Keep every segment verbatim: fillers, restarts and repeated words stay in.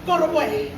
Koro boy.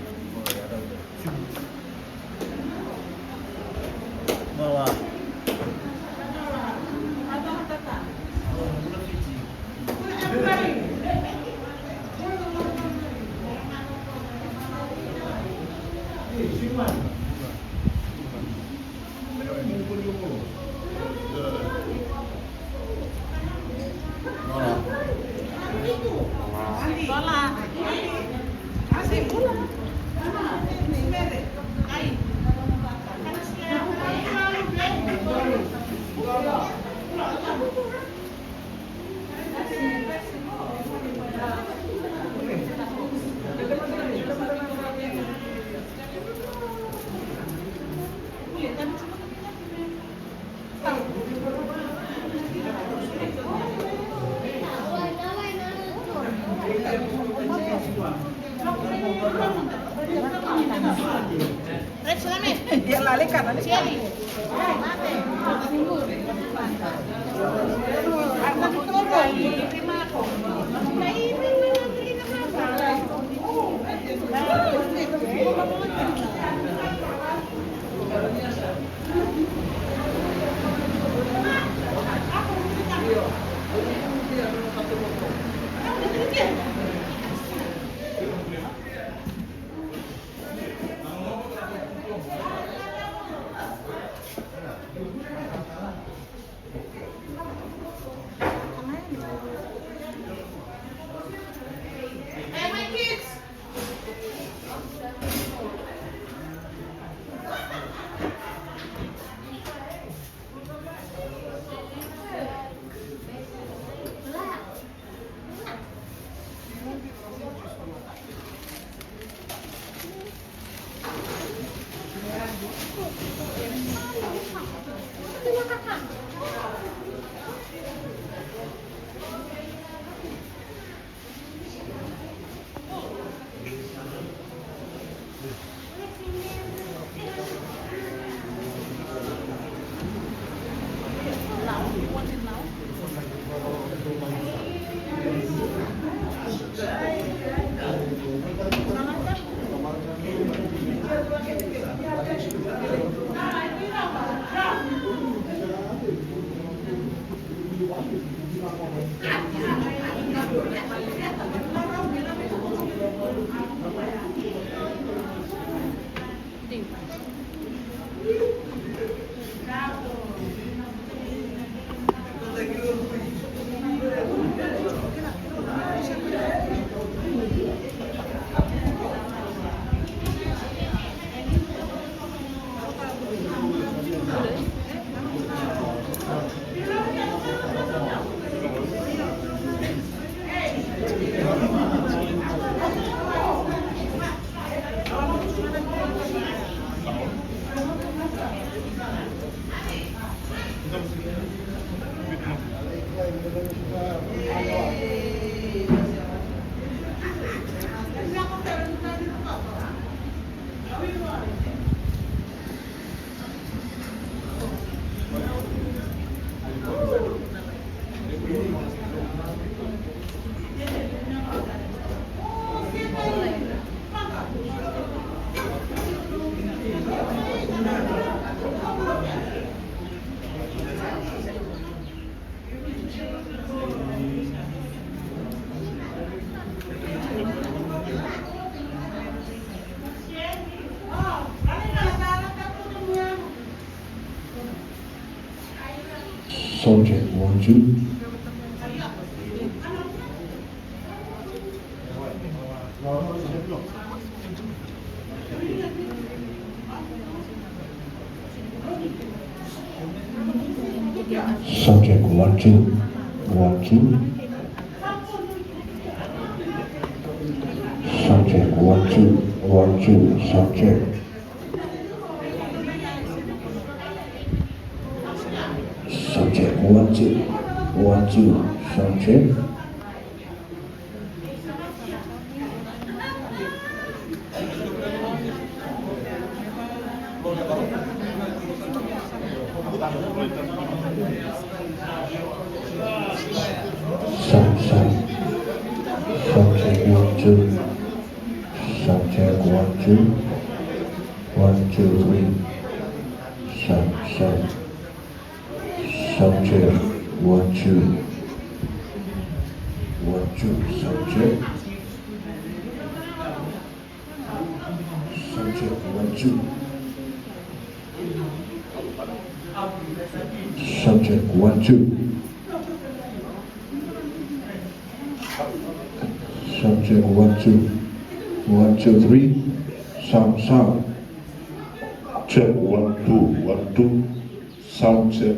Sound check, one, two. Sound check, one, two, one, two. Sound check, one, two, one, two, sound check. Sound check, one, two, one, two, sound check. Sound, sound. Sound check, one, two. Sound check, one, two. One, two, three. Sound, sound. Sound check, one, two. One, two, sound check. Sound check, one, two. Sound check, one, two. Sound check, one, two. One, two, three. Sound, sound. Check, one, two, one, two. Sound check.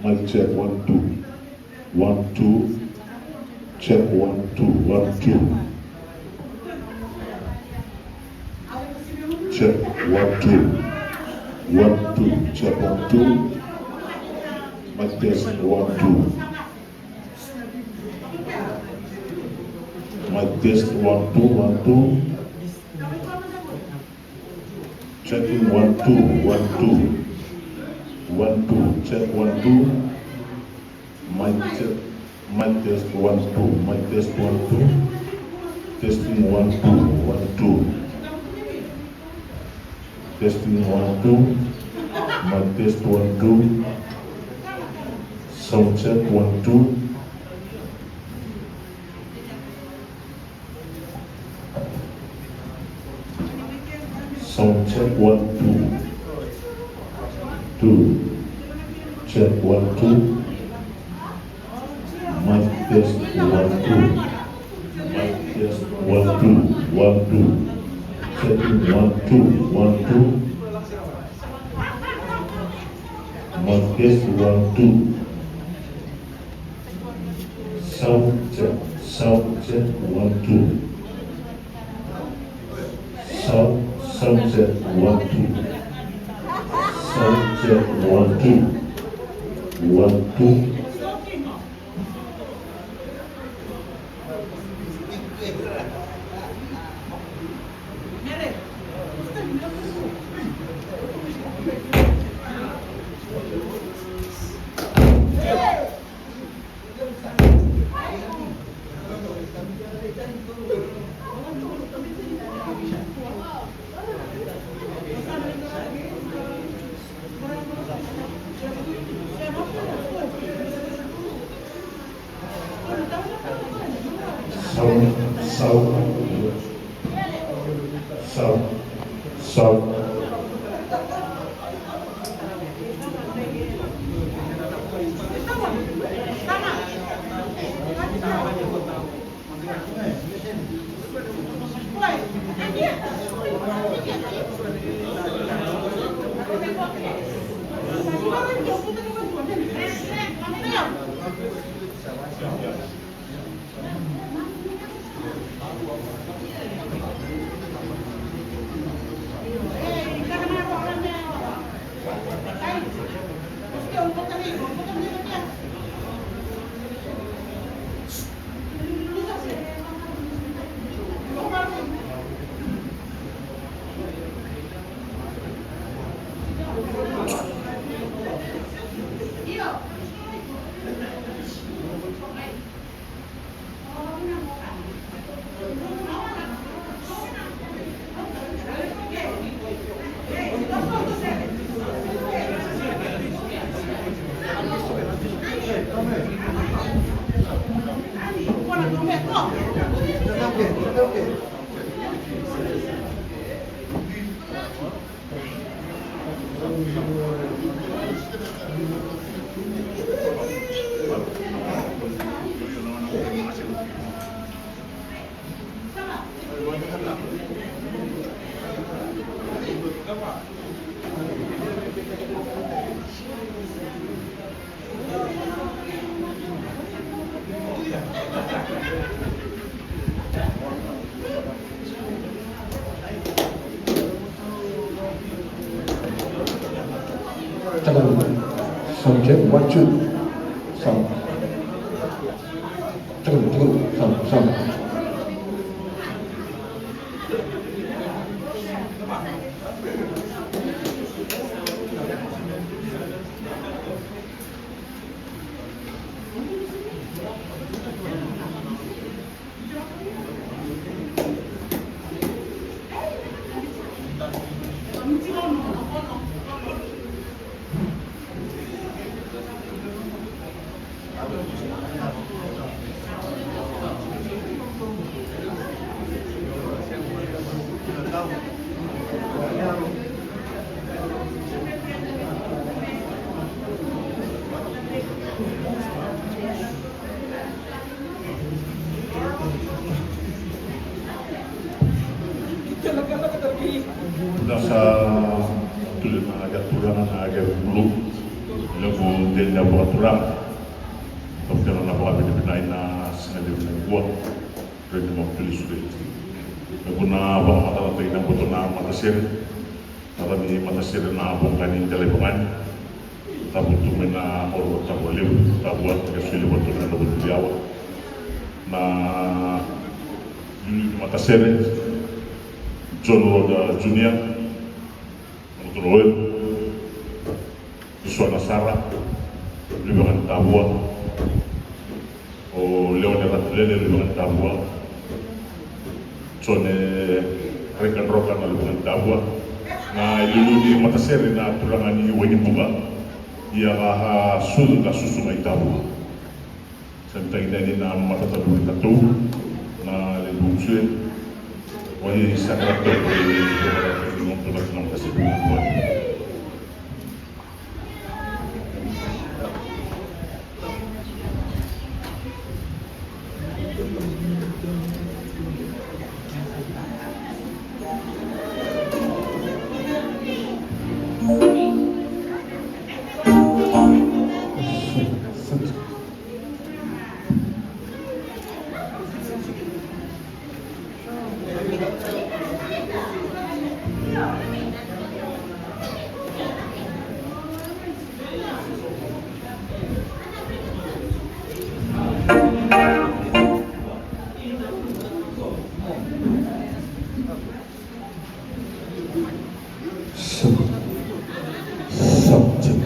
Mic check, one, two. One, two. Check, one, two, one, two. Check, one, two. One, two. Check, one, two. Mic test, one, two. Mic test, one, two, one, two. Checking, one, two, one, two. One, two, check, one, two. Mic check, mic test, one, two. Mic test, one, two. Testing, one, two, one, two. Testing, one, two. Mic test, one, two. Sound check, one, two. Sound check, one, two. Two. Check, one, two. Mic test, one, two. Mic test, one, two, one, two. Checking, one, two, one, two. Mic test, one, two. Sound check, sound check, one, two. Sound, sound check, one, two. Sound check, one, two. One, two. Sound, sound, sound, sound. Tagalog. Sound check, one, two. Sound. Tagalog, Tagalog. Sound, sound. Da sa tulia na yaca turaga na yaca bulu. Levu dela na vakaturaga. Tautela na vakavinavinai na siga levu na nikua. Reni mo tulis reti. Levu na vakamacalataki na boto na matasere. Tara ni matasere na voqa ni dela i vagani. Tabu tu mai na oro tabu levu, tabu atu ka sili vatu na novu yawa. Na Yuli ni matasere, John Rhoda Junior, na Motono Oil, Joshua Nasara, Luvena Tavua, o Leone Ratulele, Luvena Tavua, Jone Rekadroka na Luvena Tavua, na iliuliu ni matasere na turaga ni Wainibuka, ia ka sucu ka susu mai Tavua. Sa ni tagi tani na matata vuri katou, na levu sue, wai sa ka ratou, wai sa ka ratou, wai sa ka ratou, wai sa ka ratou. Sub-, subject.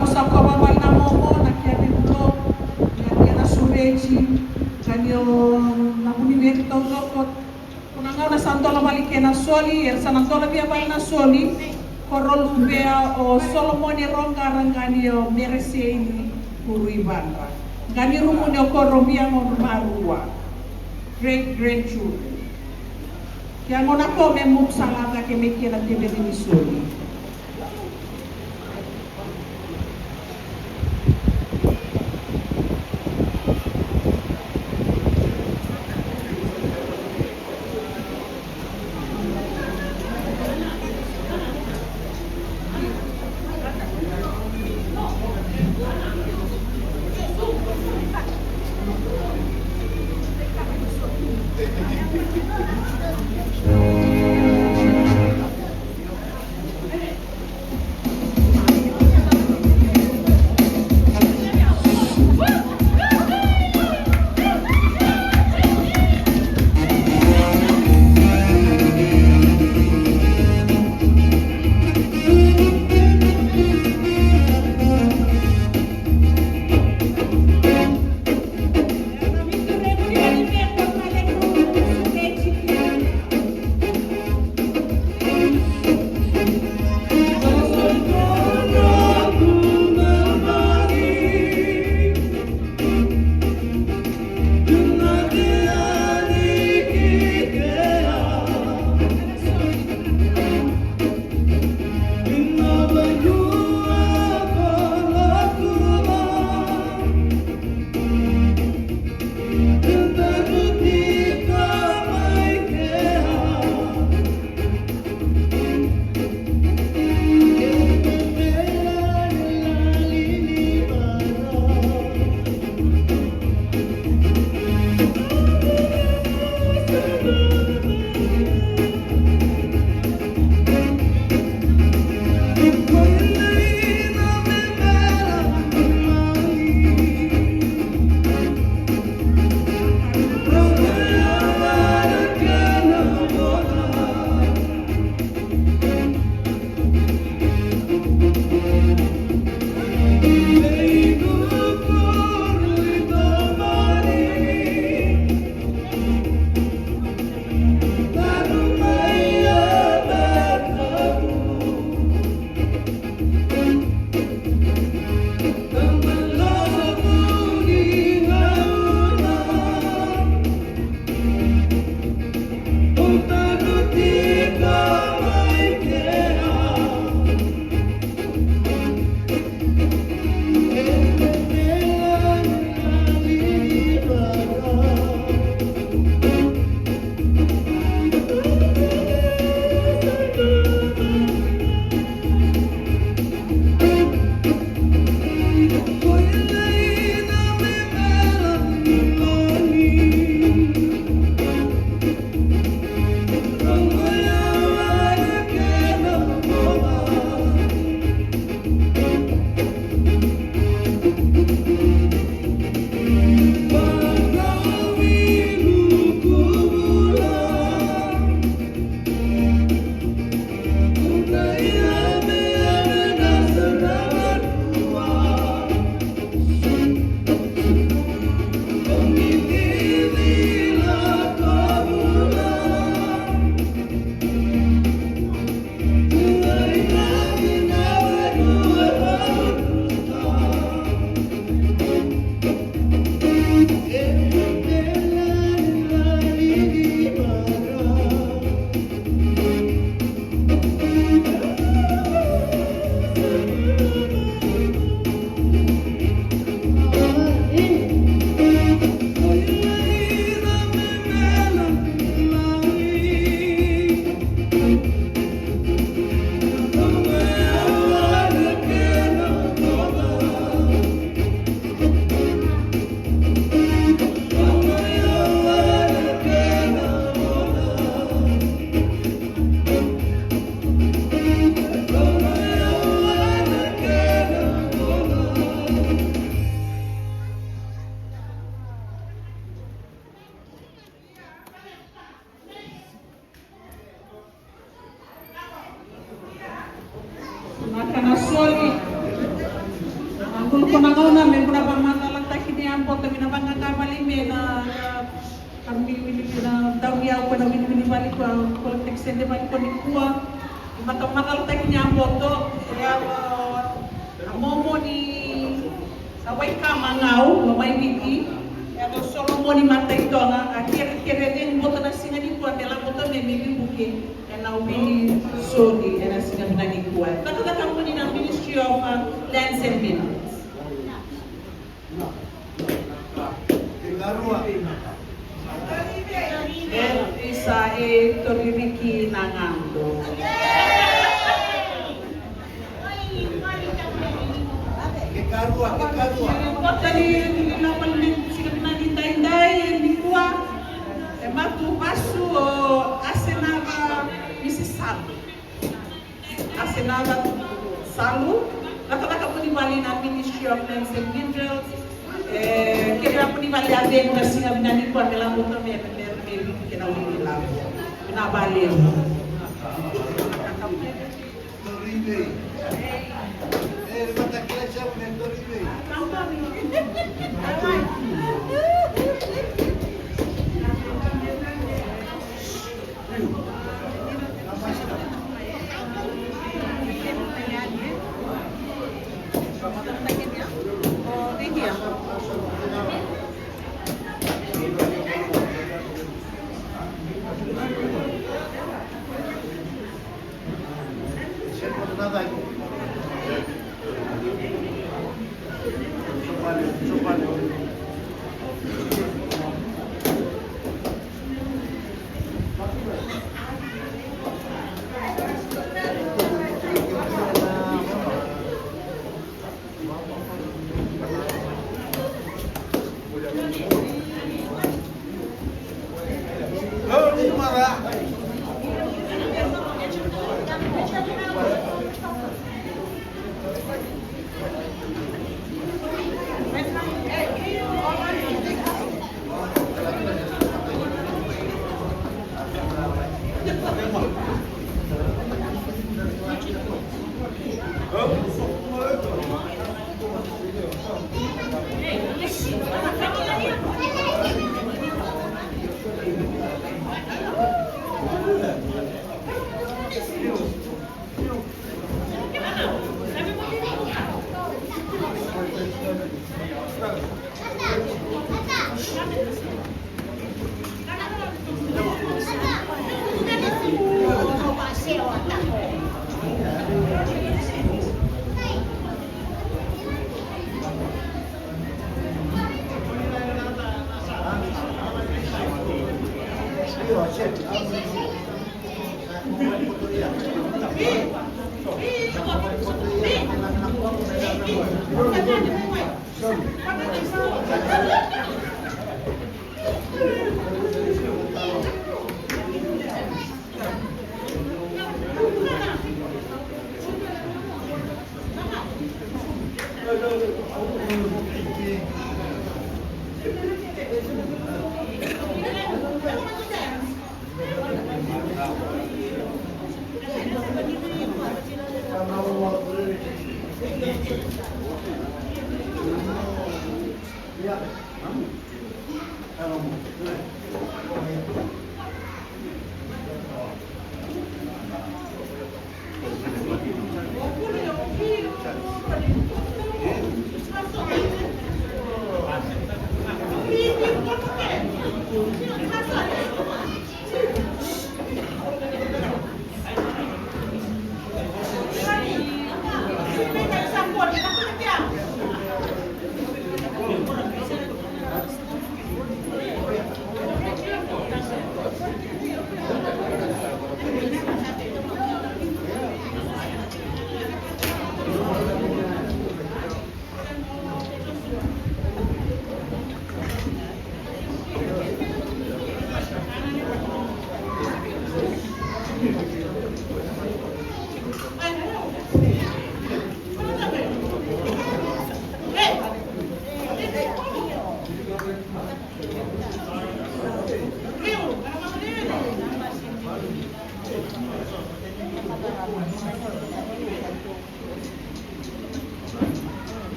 Sa kova vale na momo na kena vulo, na kena sureti, ka ni o na vuni veti taucoko. Ko na gauna sa dola vale kei na soli, era sa na dola via vale na soli. Ko ro luvea o Solomoni Roqara, qa ni o Mereseini Kuruivadra, qa ni rumuni o koro via gauna marua. Great grandchildren. Ke a gauna ko me muku sa la cake me kena teveli ni soli. Na kena soli. Kulupu na gauna me bula vakamacalataki ni a boto me na vaqaqa vale me na, a, ka mi wili na dauniyau ko na wiliwili vale ko a Polytech Center vale ko nikua. Ni vakamacalataki ni a boto, e a, a momo ni sa waikama gau, lo mai Viti, e a Solomoni Mataitoga, a kerekere ni boto na siga nikua, me la boto me me vibuke. Ena wili soli ena siga vinaka nikua. Cakacaka muni na Ministry of, uh, Lands and Minerals. Isa e Toririki na gado. Kota ni, ni lapa ni siga vinaka ni daidai nikua. E matu vasu o Asenava Misisalu. Asenava Salu, cakacaka vunivale na Ministry of Lands and Minerals. E, kena vunivale a vei na siga vinaka nikua me la boto me, me, me, me, kena wili lavo. Vinaka vakalevu.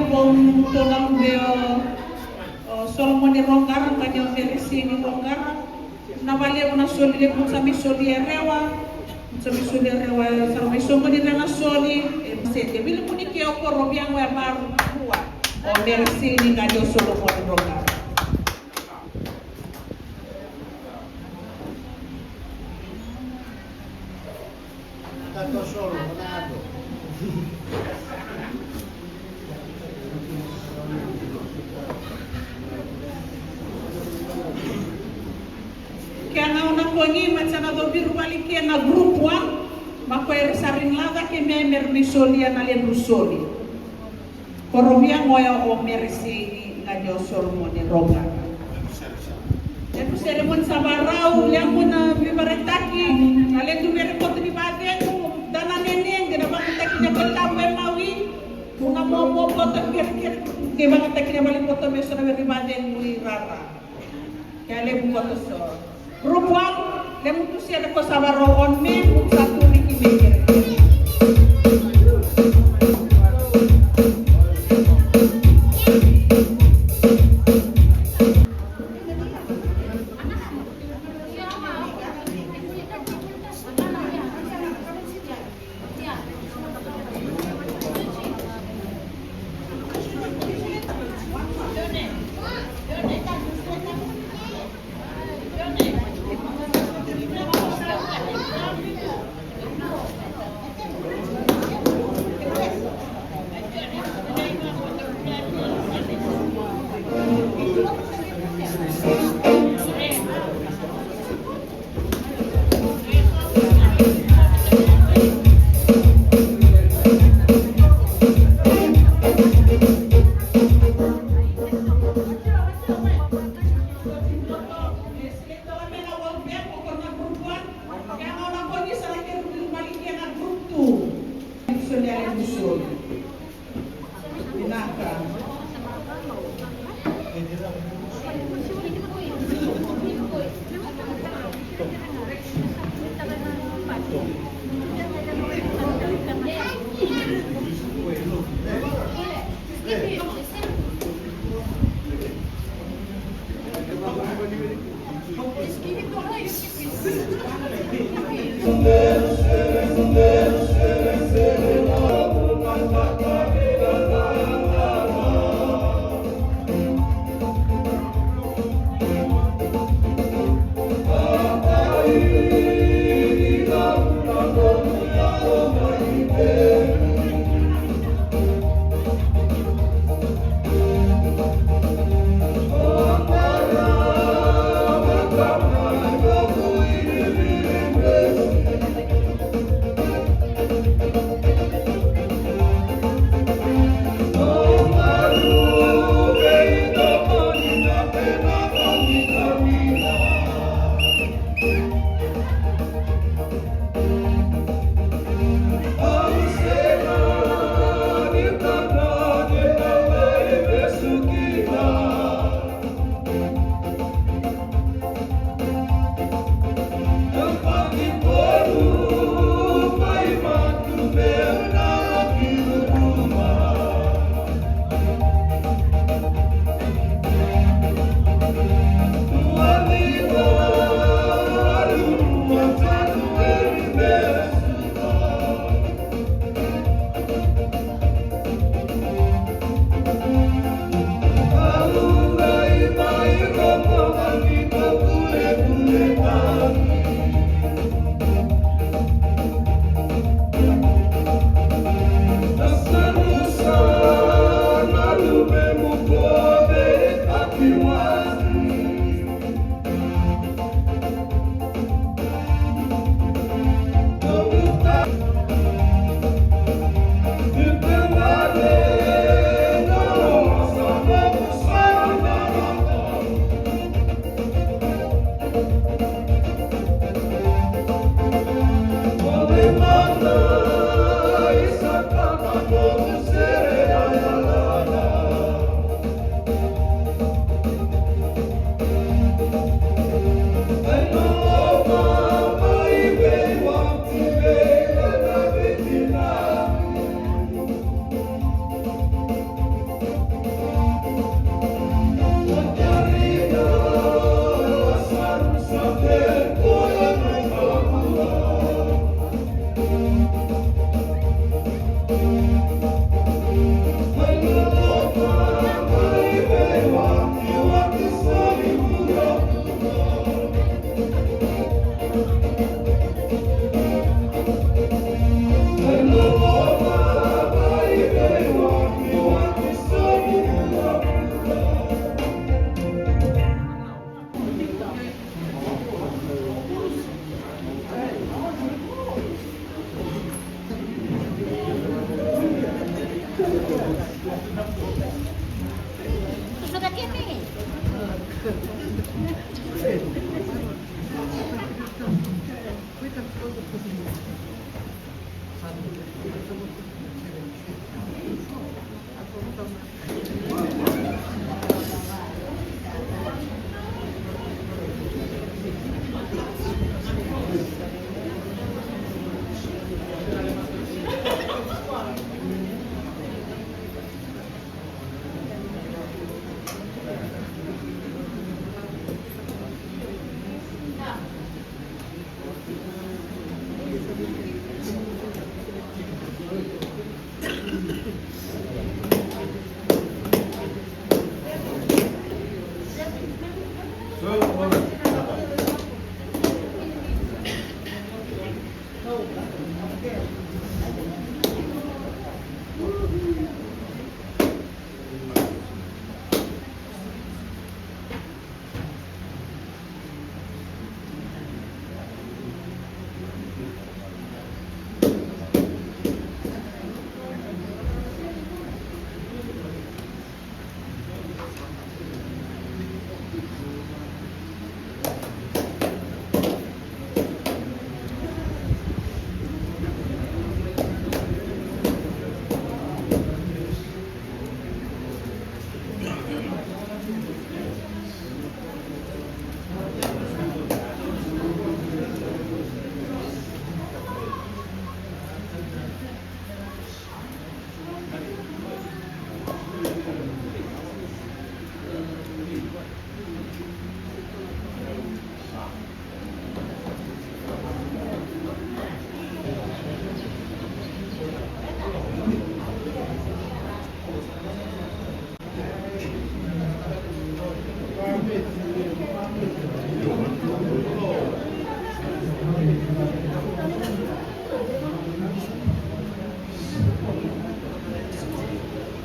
Vou tou na luve o Solomoni Roqara, ka ni o Meresini Roqara. Na valevu na soli levu sa mai soli e Rewa. Sa mai soli e Rewa, sa mai soqoni na soli. E se te vili muni ke o koro via ngo e maru kua. O Meresini ka ni o Solomoni Roqara. Kena gauna ko ni ma sa na coviru vale kei na group one, ma ko era sa rin laca ke me mera mai solia na ledru soli. Koro via ngo ya o Meresini ka ni o Solomoni Roqara. Levu seremoni sa varau, levu na veivaraitaki, na levu me rekoto ni vacegu, dana nene, qe na vakatakina ko tabu e mawi, una momo koto kerekere, qe vakatakina vale koto me so na veri vacegu i rara. Kea levu koto so. Group one, levu tu sere ko sa varau on me, sa tu ni ki me kere.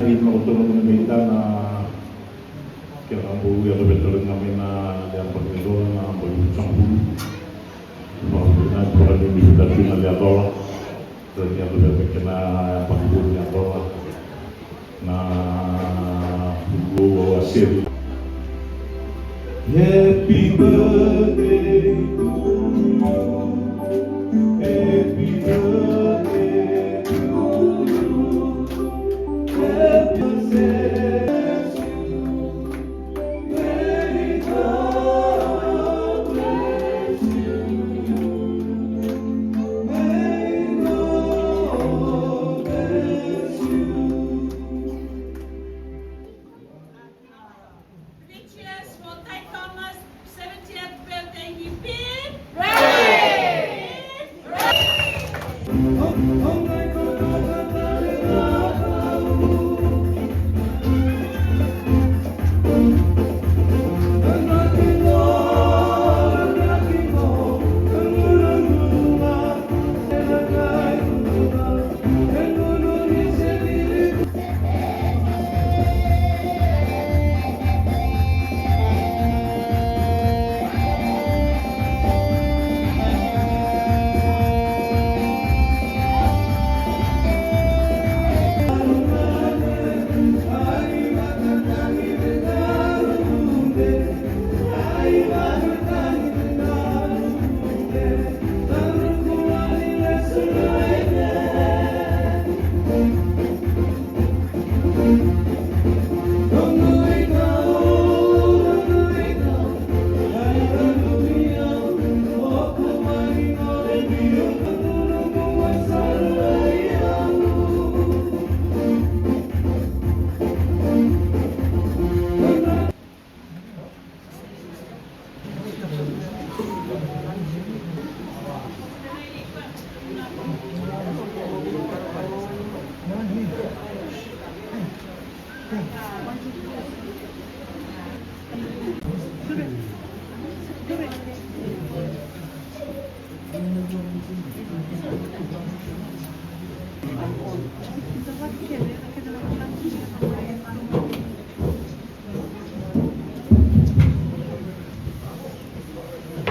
Ina o tonu na meitana kena bau yaco vei tale ga mai na lewe baki ni dola na bau yaco bulu. Bau yaco vei tale ga mai na lewe dola. Tale ga yaco vei kena baki bulu ni dola. Na bau yaco seri. Happy birthday to you. Happy birthday to you. Happy birthday to you. May God bless you. May God bless you. Three cheers for Tai Thomas seventieth birthday. Hip, hip. Hooray!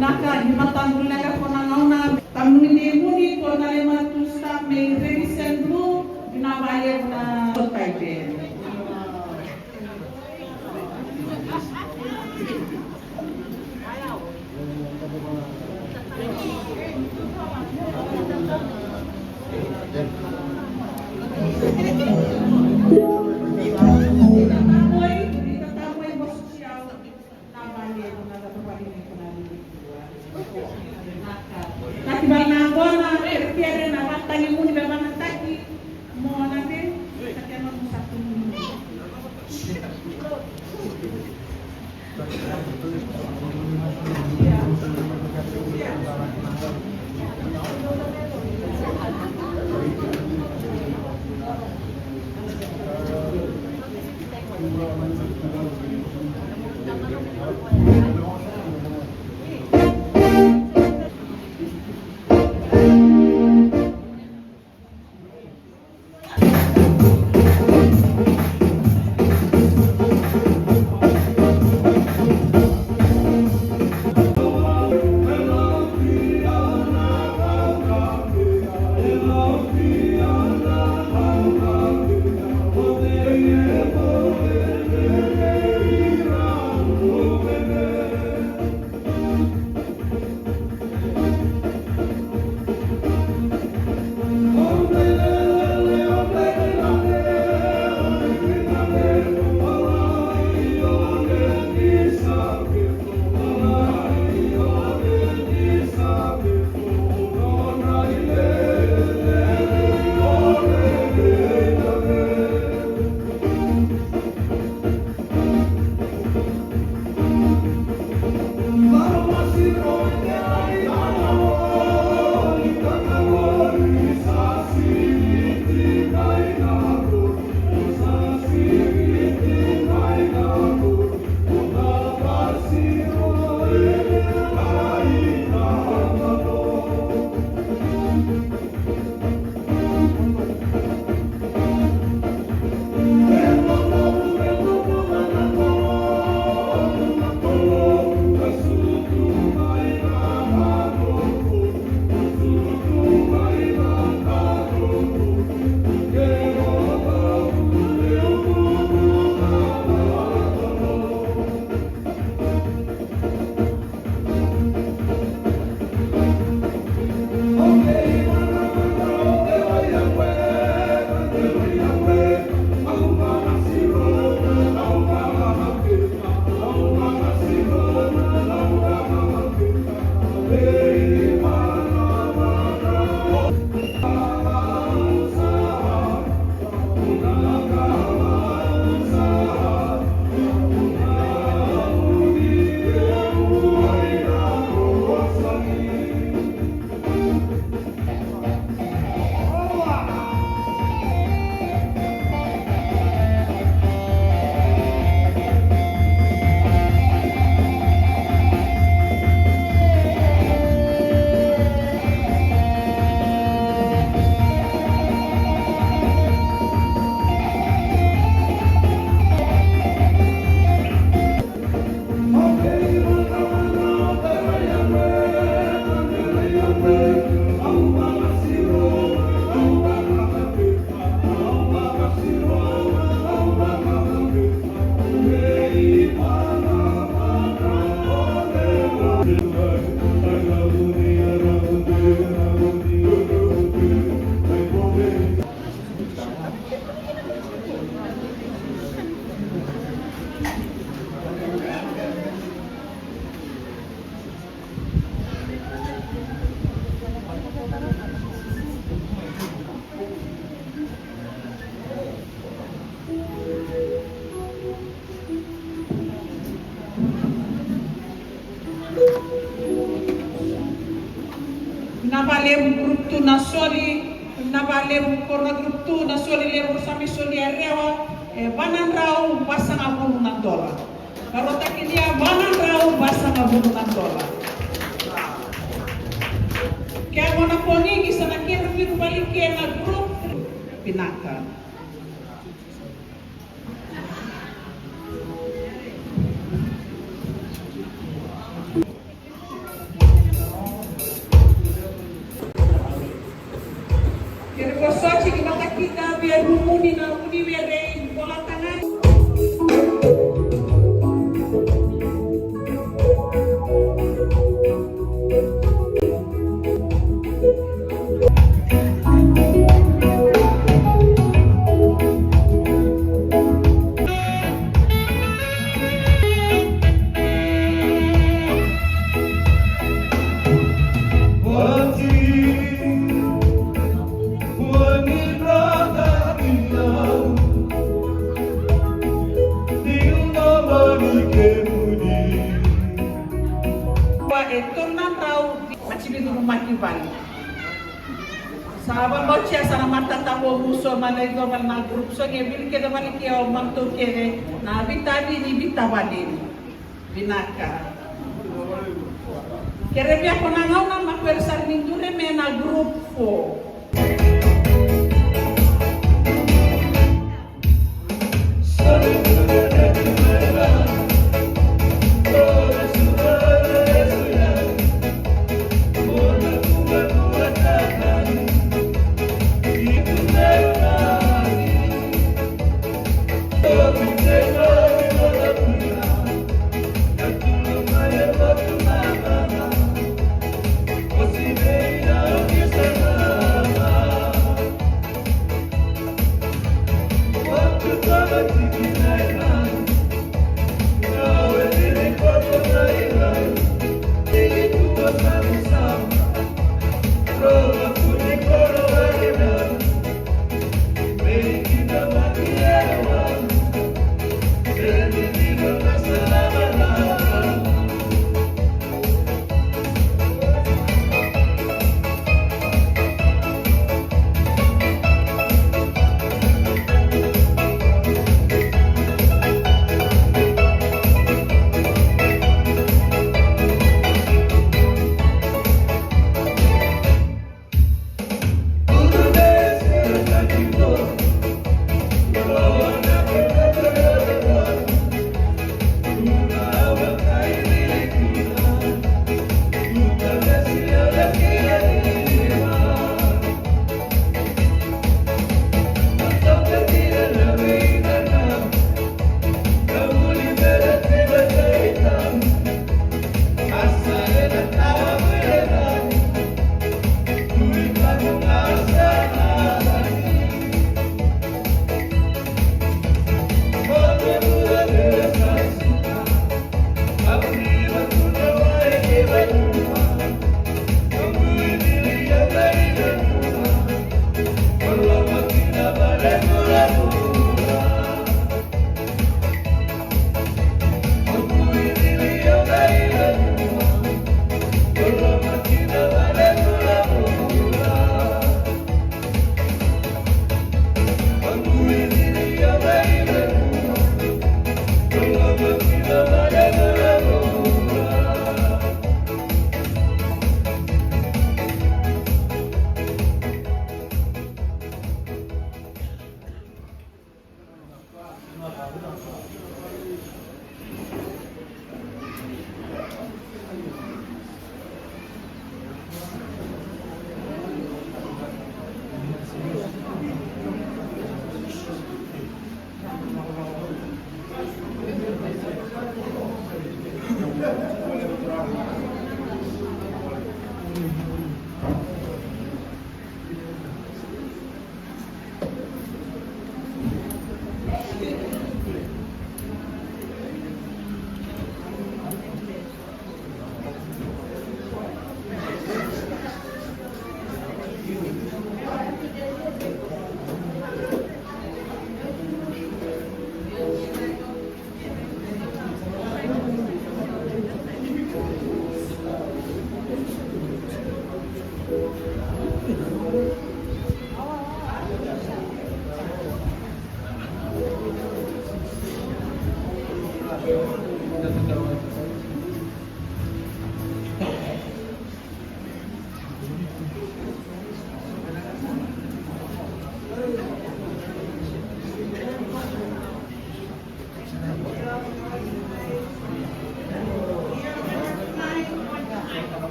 Naka ni mataqu leqa ko na gauna. Tamuni ni muni ko na lema tu staff me represent group, vinaka vakalevu na sotaite. Taki vale na yaqona, kerekere na vale tagi muni me vanataki mo na vei, taki na nomu sa tu muni. Na valevu group two na soli, na valevu koro na group two na soli levu sa mai soli e rewa, e vanadrau vasagavulu na dola. Karotaki lia vanadrau vasagavulu na dola. Ke a gona ko ni ni sa na kere viru vali ke na group three. Vinaka. Kere ko soti ki vata kina via rumuni na uni via rei vola tagane. Maki vale. Sa vakabautia sa na matata vou musu ma na icova na group so ge vili kece vale ke o matou kece na vitavi ni vitavali. Vinaka. Kere via ko na gauna ma ko era sa ni dure me na group four.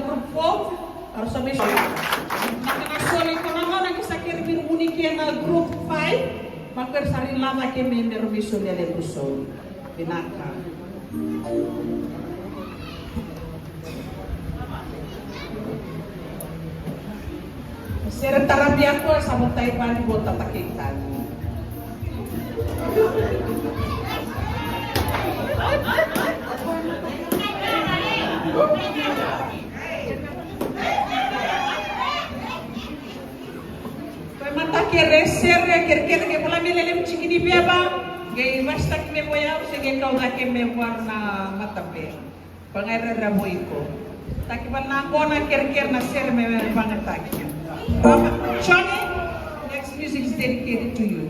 Group four, era sa mai soli. Na kena soli ko na gauna ni sa kere mini vuni kina group five, ma ko era sa ri lava ke me me ra mai soli a levu soli. Vinaka. Sere tarabia ko sa votai vani vota takeitani. Ko e matakere sere kerekere ke vola me lele mutiki ni beba. Ke vasitaki me voya se ke kau cake me voa na matabe. Vagairara vo iko. Taki vana gona kerekere na sere me vagataki. Papa Johnny, next music is dedicated to you.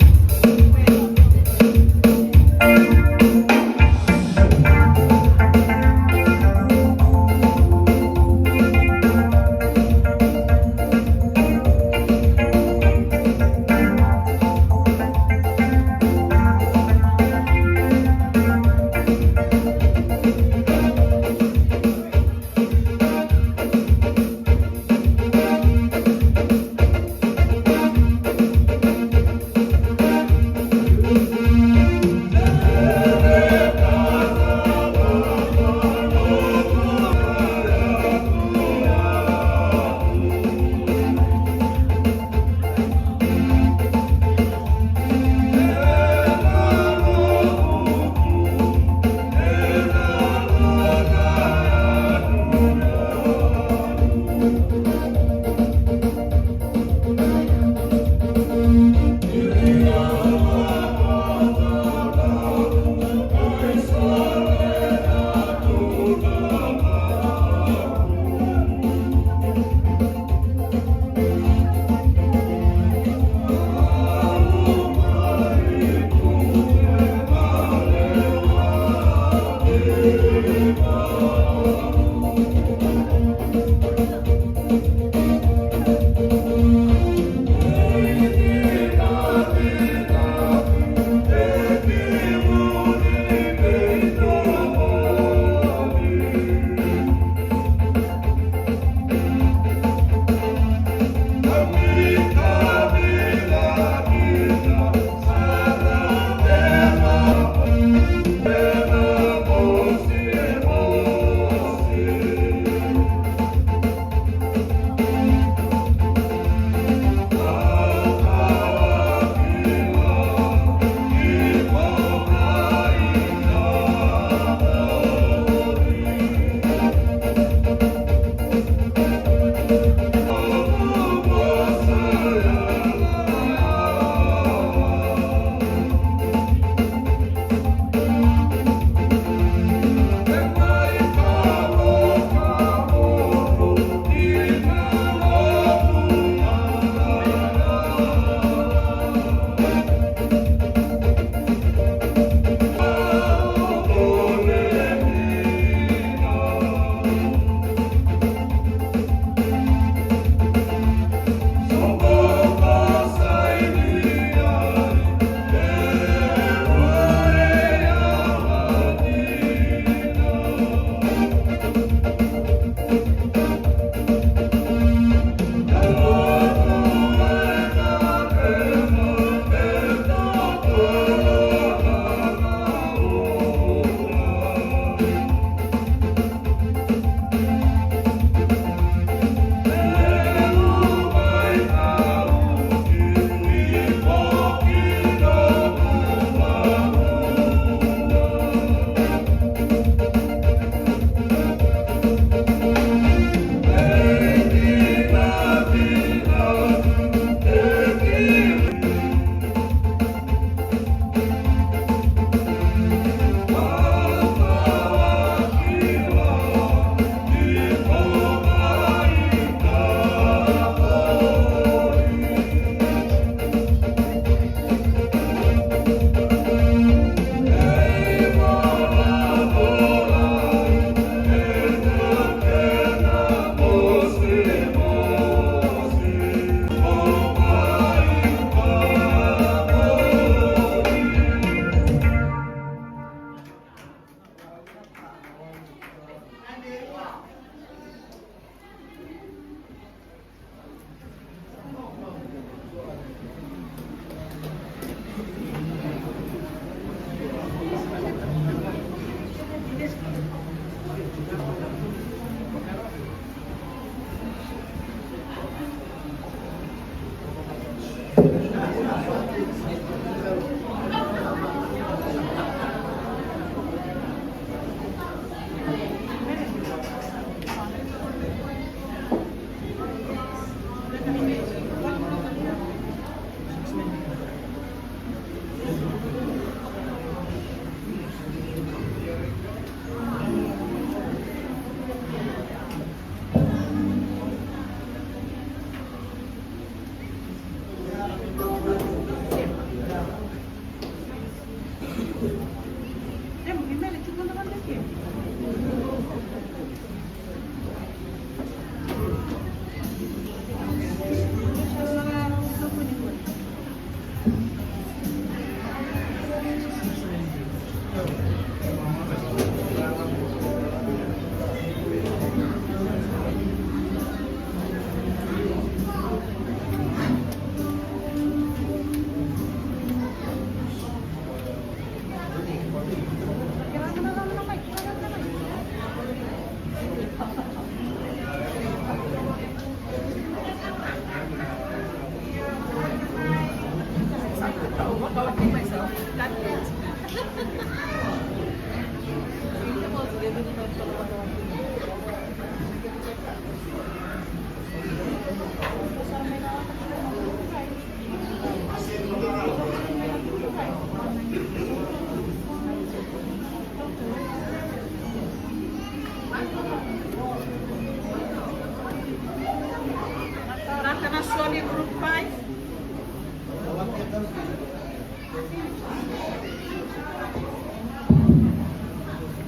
Vinaka na soli group five.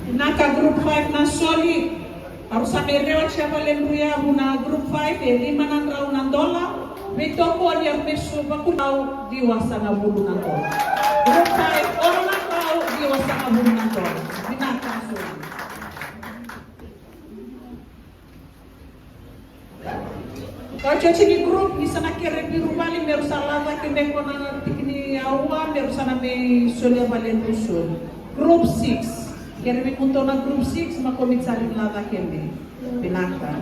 Vinaka group five na soli. Au sa mai rewa tia vale druya vuna group five e lima na drau na dola. Veitokoni au mai suva ku drau ciwasagavulu na dola. Group five ono na drau ciwasagavulu na dola. Vinaka soli. Ka otioti ni group ni sa na kere vei ira vale me ra sa lako cake me ko na tiki ni aua me ra sa na mai solia vale ni soli. Group six. Kere vei kemudou na group six ma ko mai cari lako cake me. Vinaka.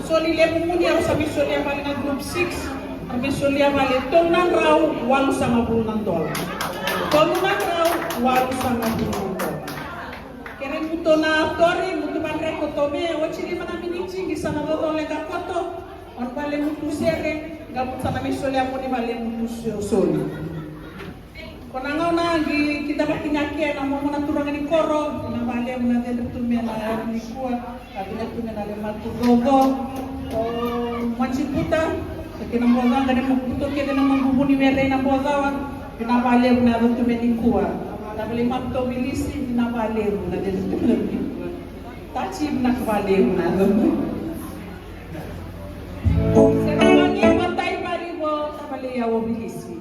Soli levu muni, au sa mai solia vale na group six. Au mai solia vale tolu na drau walusagavulu na dola. Tolu na drau walusagavulu na dola. Kere mutu na tori, mutu vadre koto me, oti lima na miniti, ni sa na coco leqa koto. Oni vale mutu sere, ga mutu sa na mai solia muni vale mutu soli. Ko na gauna qi kidavaki ga kina na momo na turaga ni koro, vinaka vakalevu na cedru tu mai na yakavi nikua, ka vinaka tu mai na leimatu coco. O Majiputa, kei na bocawa, qai na makubuto kece na makubu ni were na bocawa, vinaka vakalevu na yaco tu mai nikua. Na vale makuto vilisi, vinaka vakalevu na cedru tu mai nikua. Taci vinaka vakalevu na yaco tu. Sera mani matai varivo, tavale yawo vilisi.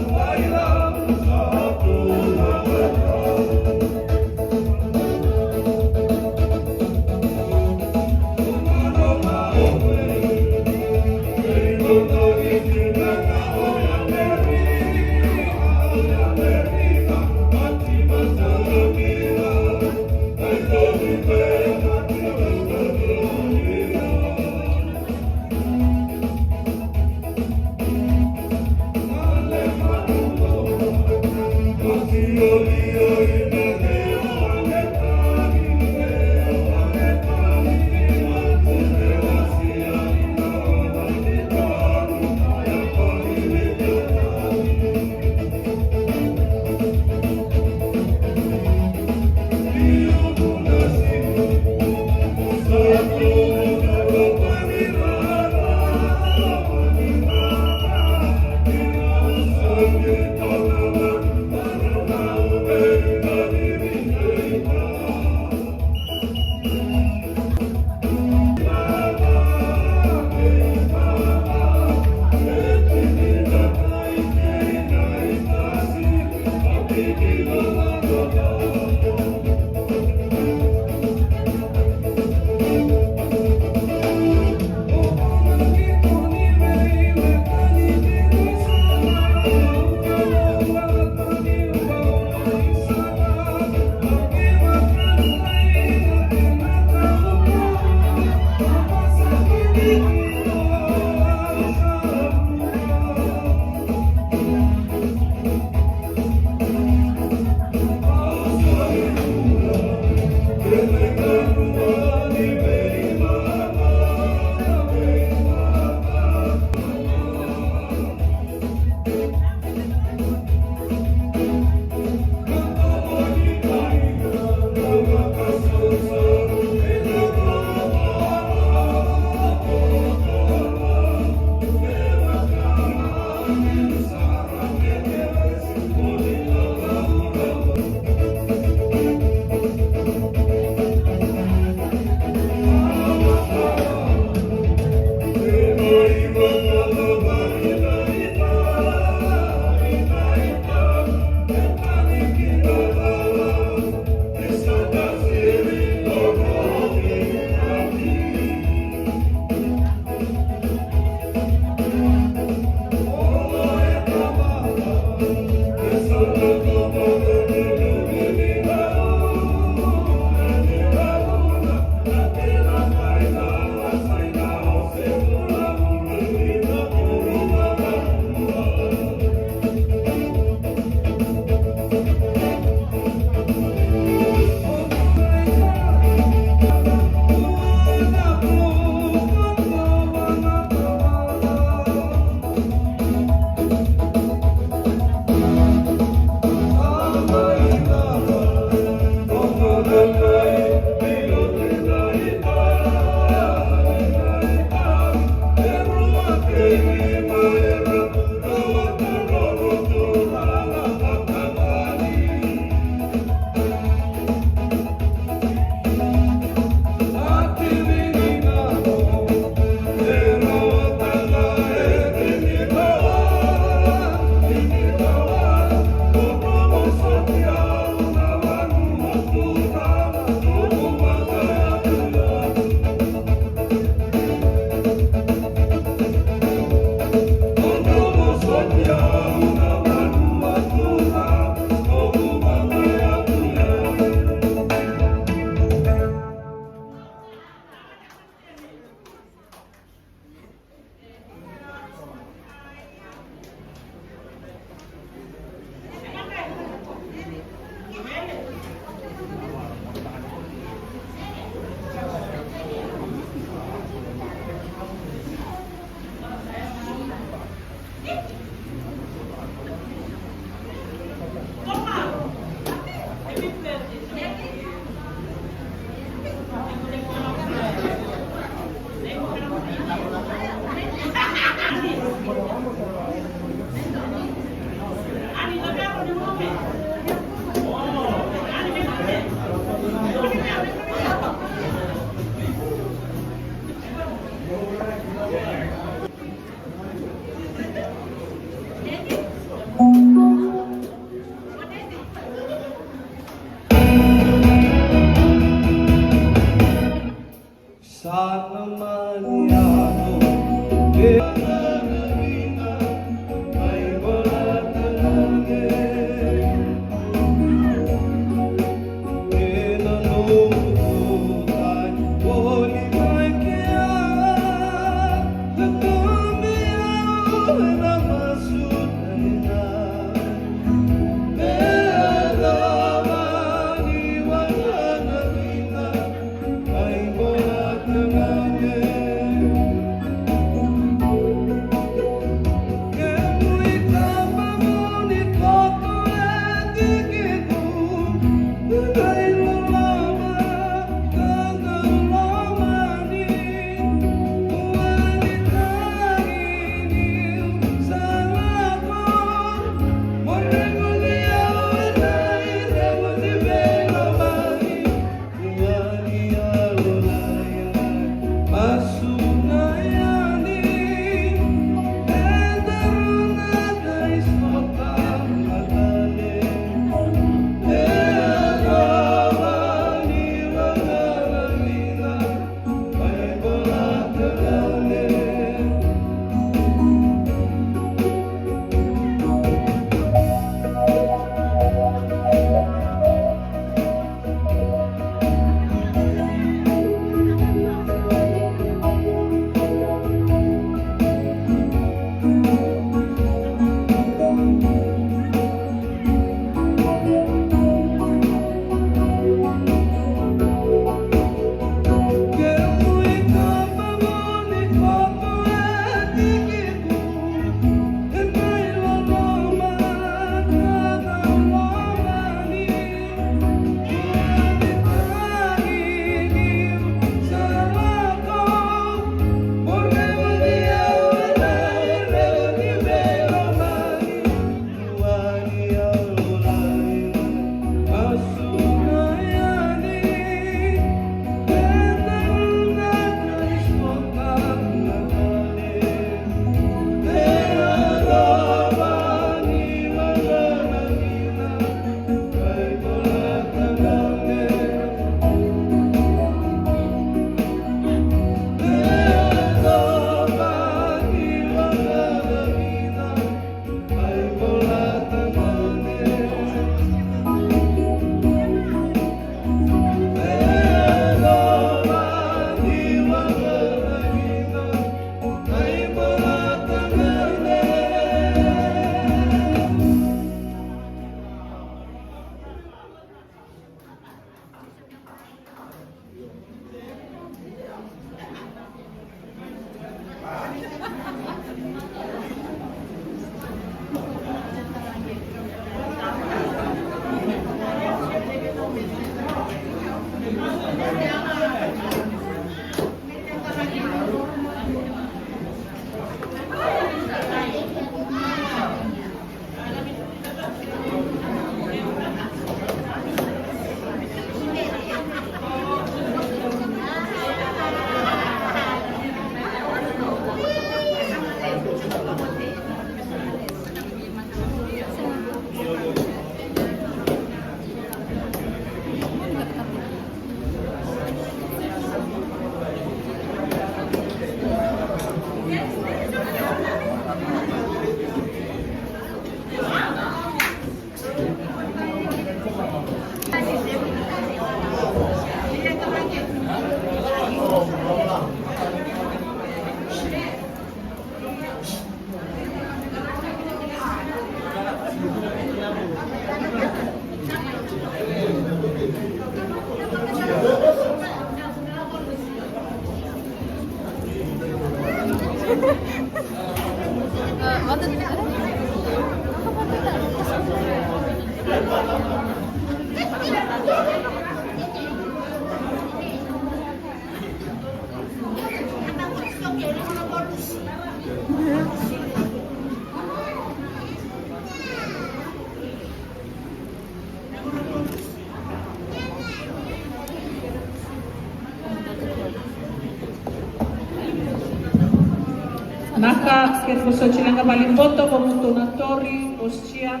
Naka, kere vosoti leqa vale i Boto, Vomuto na Tori, Ostia.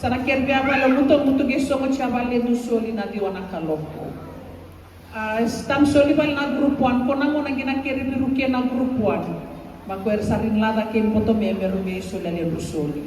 Sa na kere via vale o Muto, Muto qai sogo tia vale du soli na ciwa na kaloko. A, sa tanu soli vale na group one, ko na gona qai na kere viruke na group one. Ma ko era sa rin laca kei Boto me, me ru vei soli a ledu soli.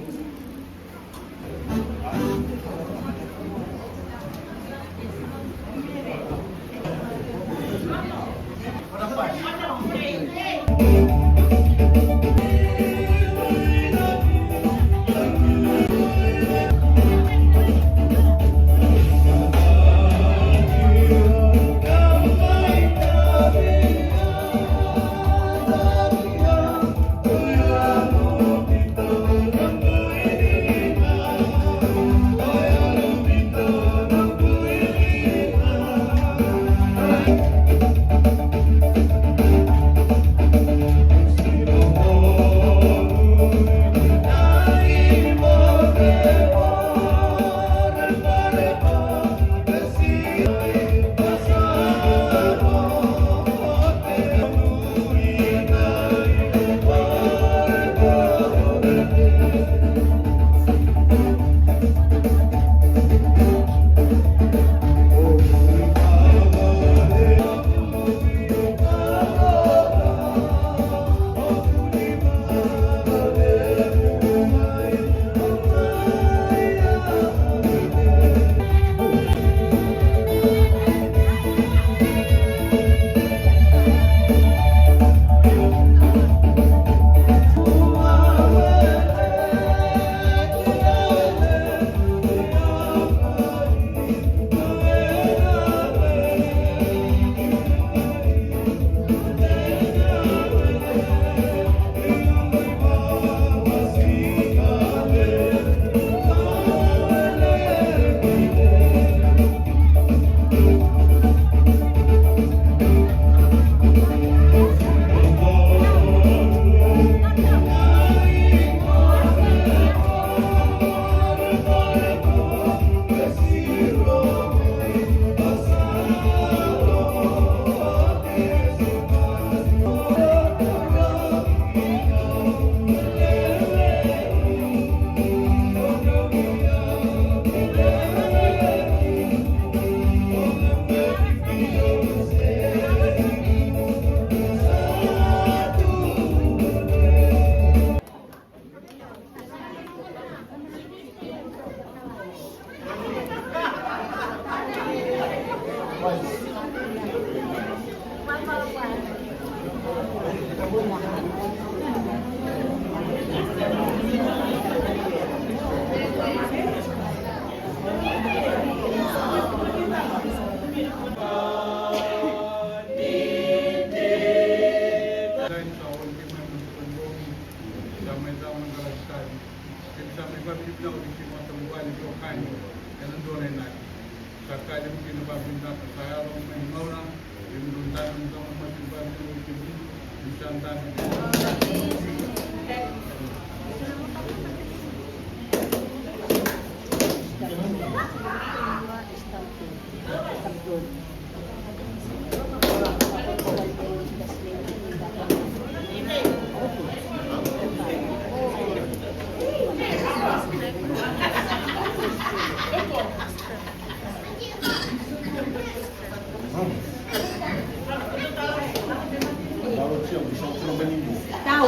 Tau.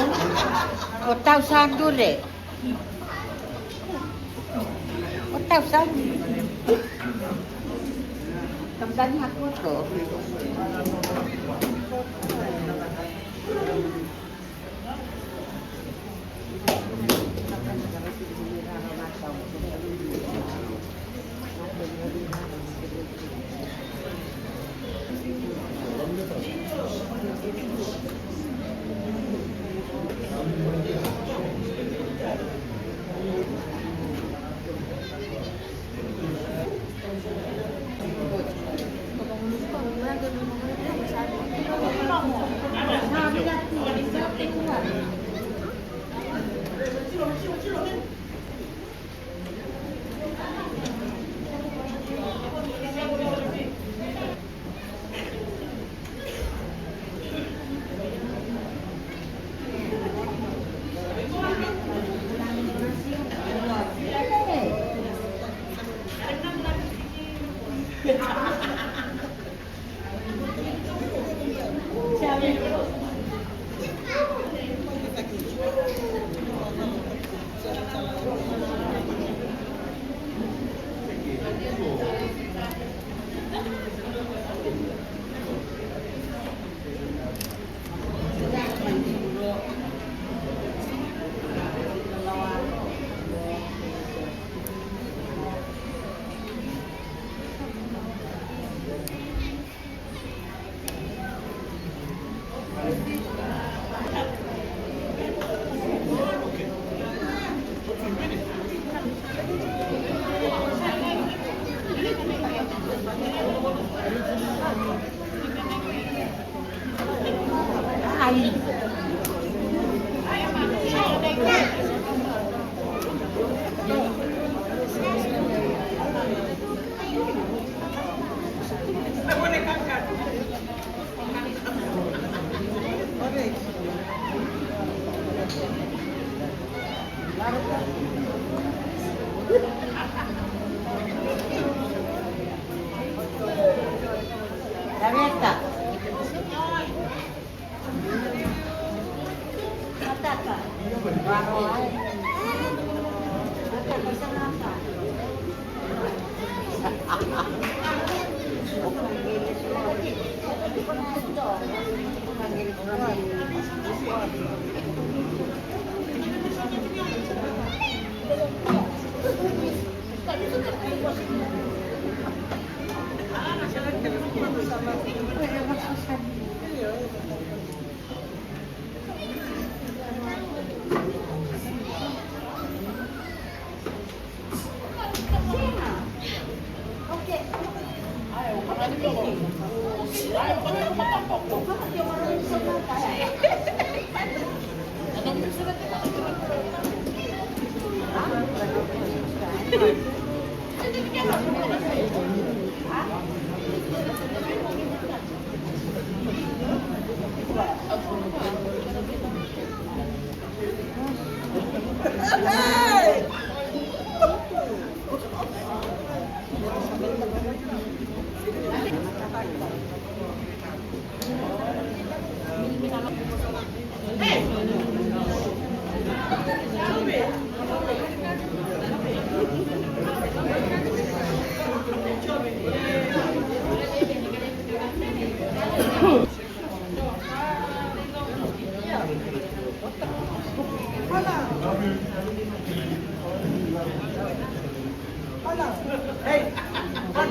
O tau sa dure. O tau sa dure. Kam dani hakoto.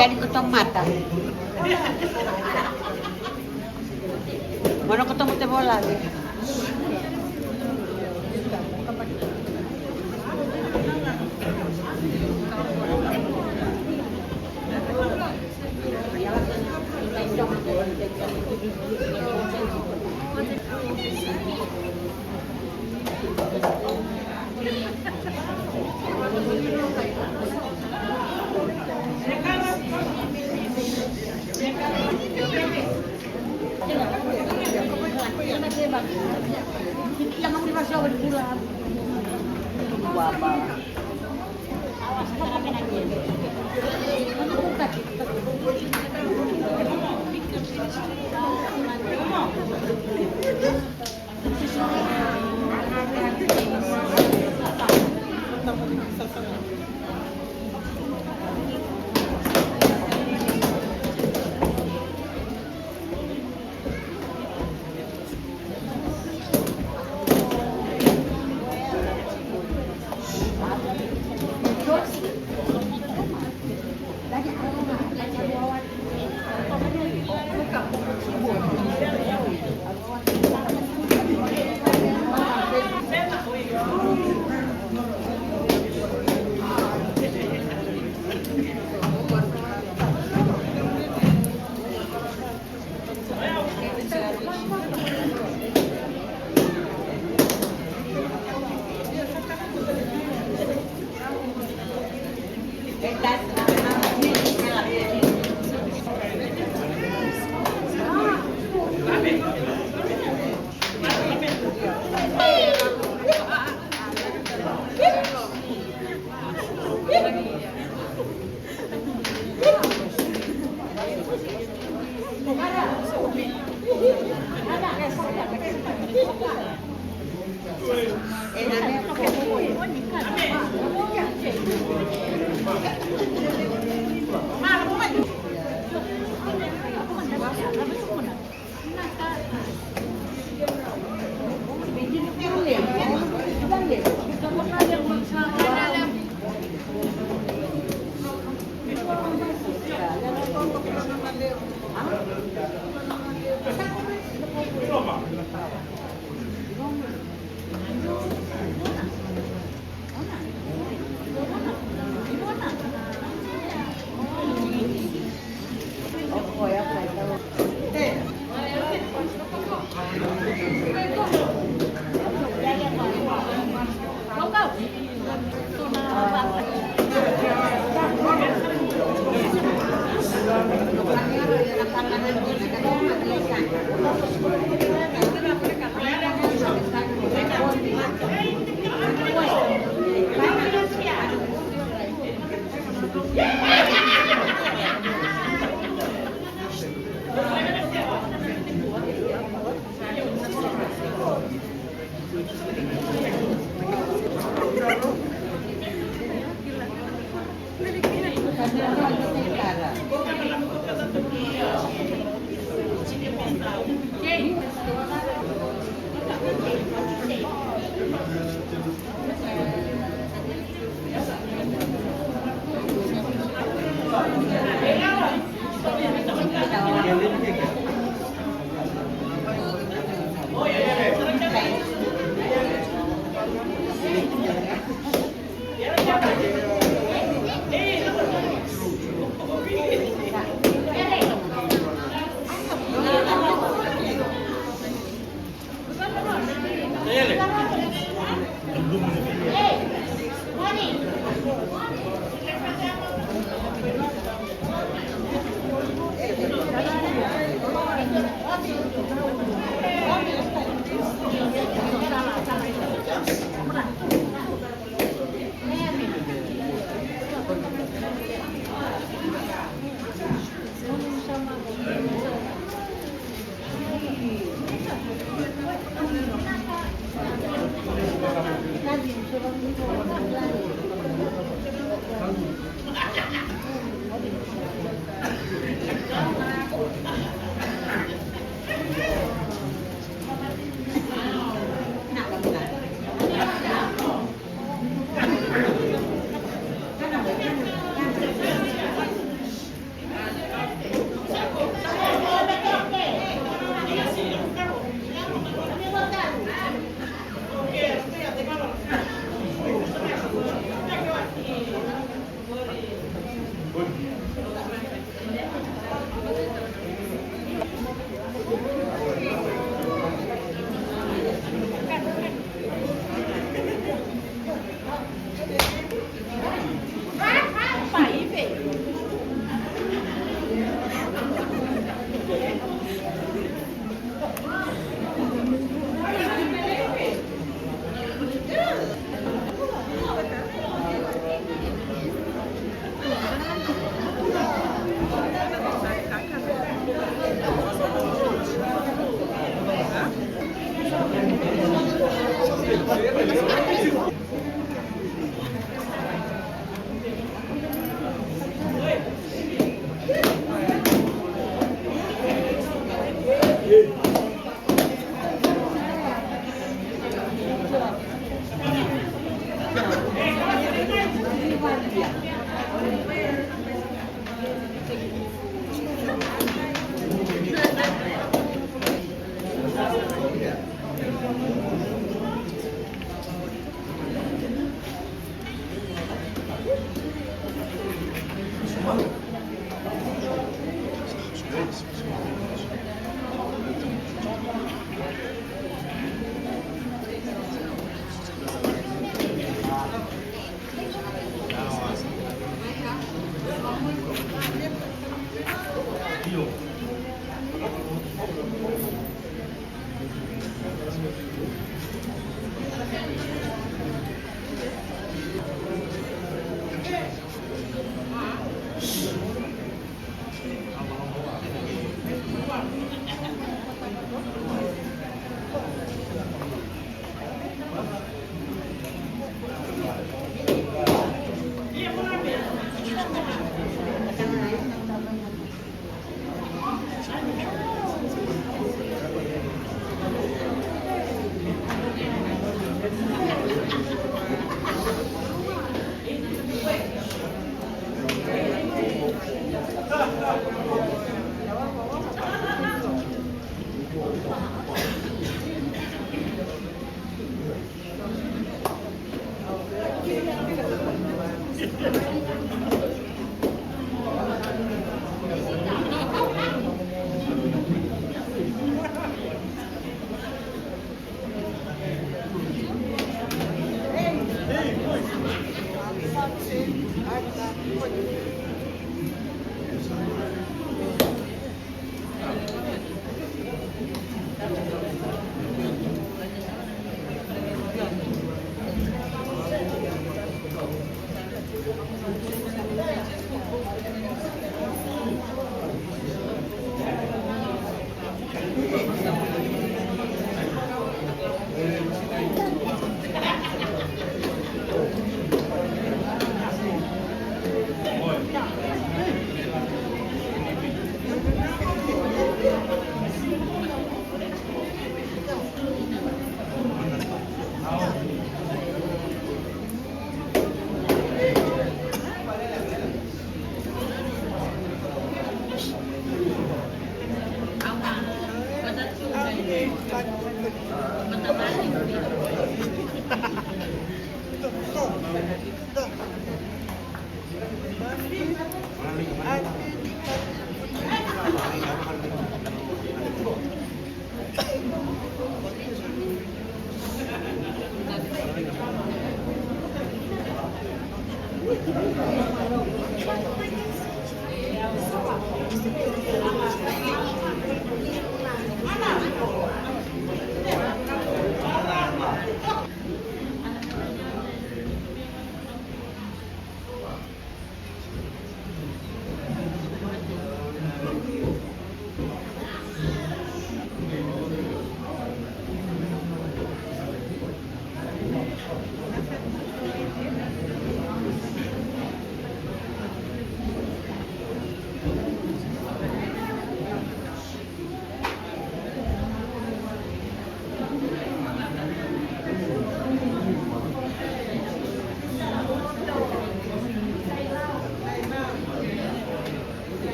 Jadi ko tomata. Mana ko tomata bola.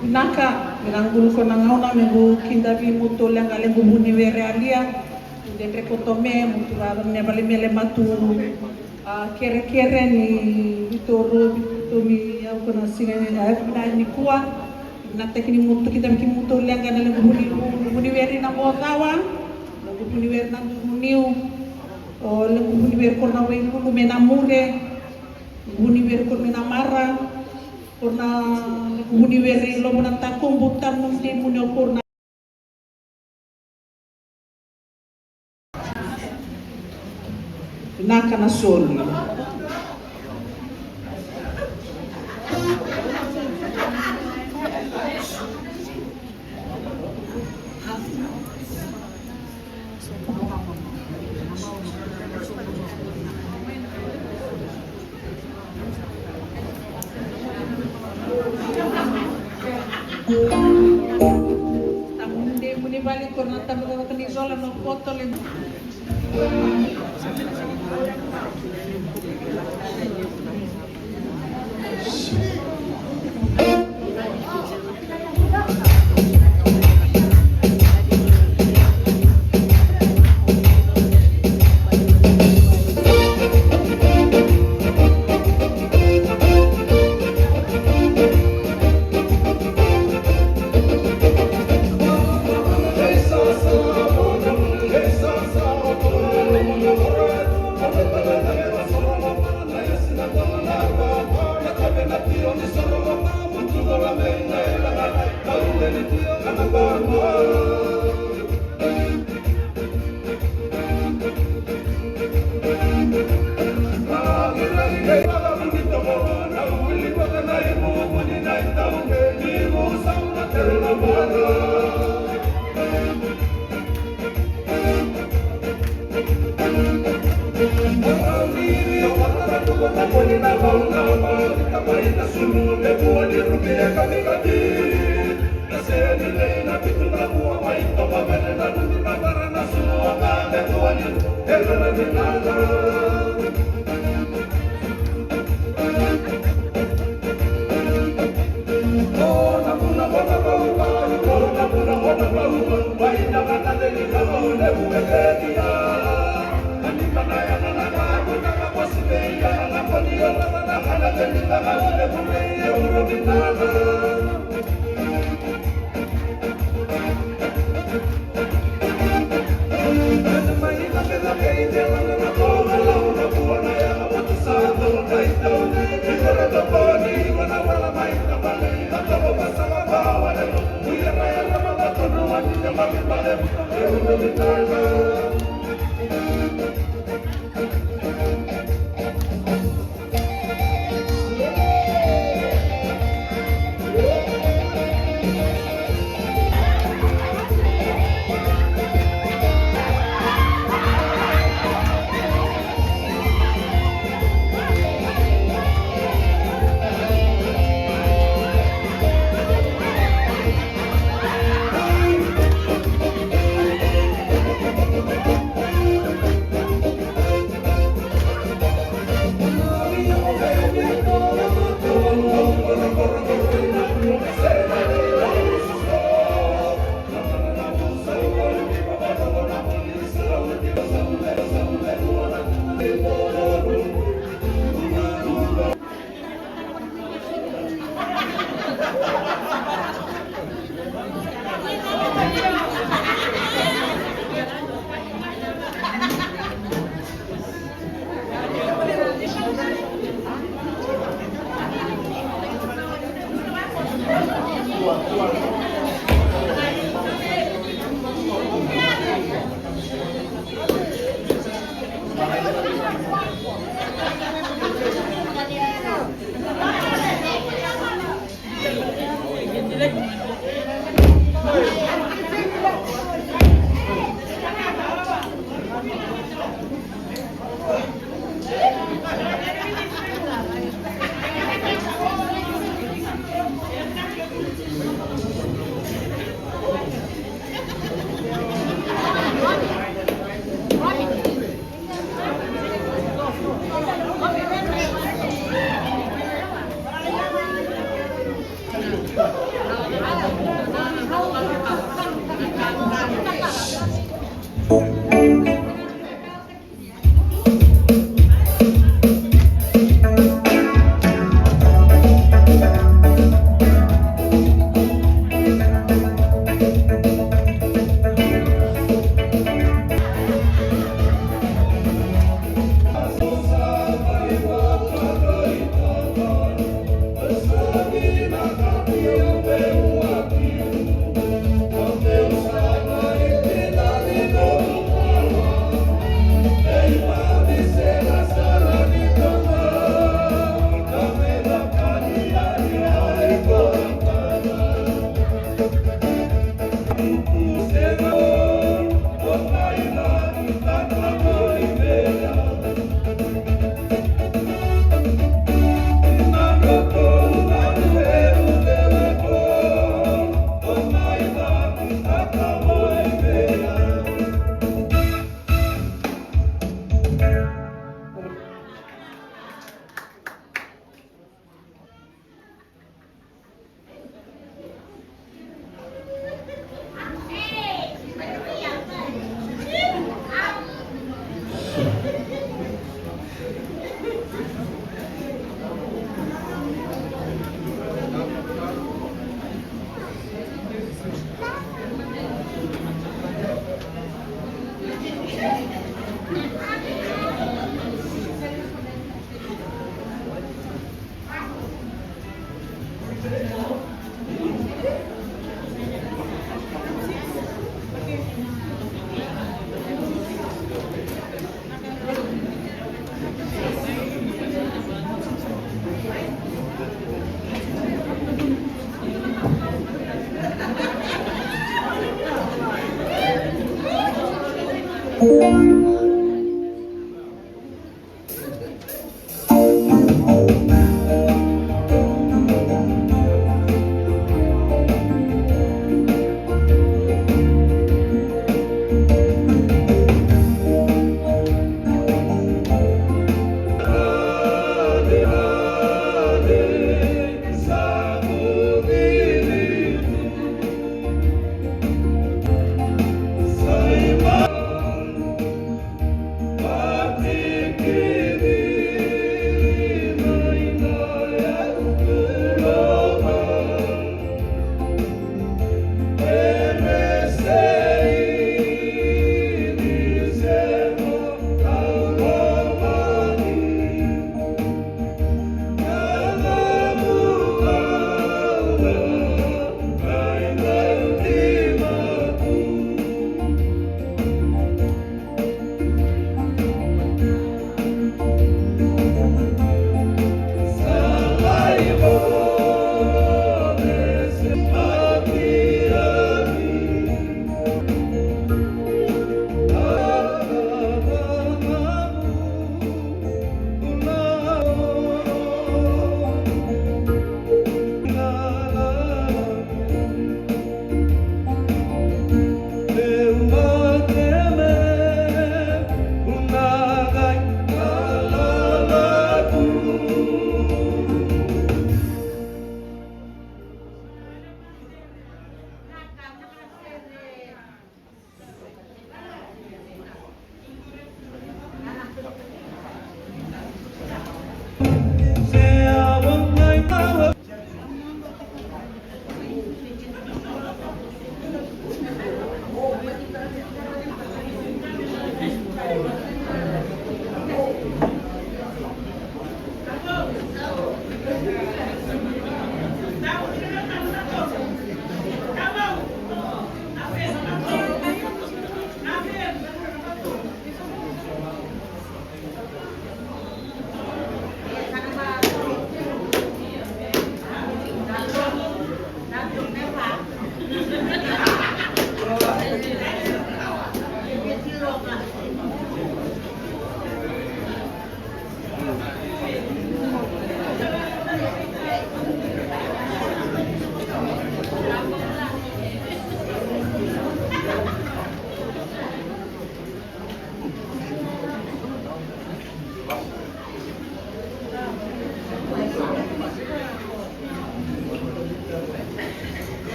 Vinaka, vinaka, qo na gauna me'u kidavi kemudou leqa, lequ vuniwere Alia. Dredre koto me, mo turaga ni valimele matu. A, kerekere ni vitoroni, vitoroni, au ko na siga ni, a, na nikua. Na teki ni mutu, kidavaki kemudou leqa na lequ vuni, vuniwere na Mocawa, lequ vuniwere na Duruniu, o lequ vuniwere ko na Wailulu me na Mure, vuniwere ko me na Mara, ko na lequ vuniwere i Lovo na Takubu, Tanumudei, Muneokoro na Vinaka na soli. Tamudei, muni vale Na tabacakacaka ni isola na koto le.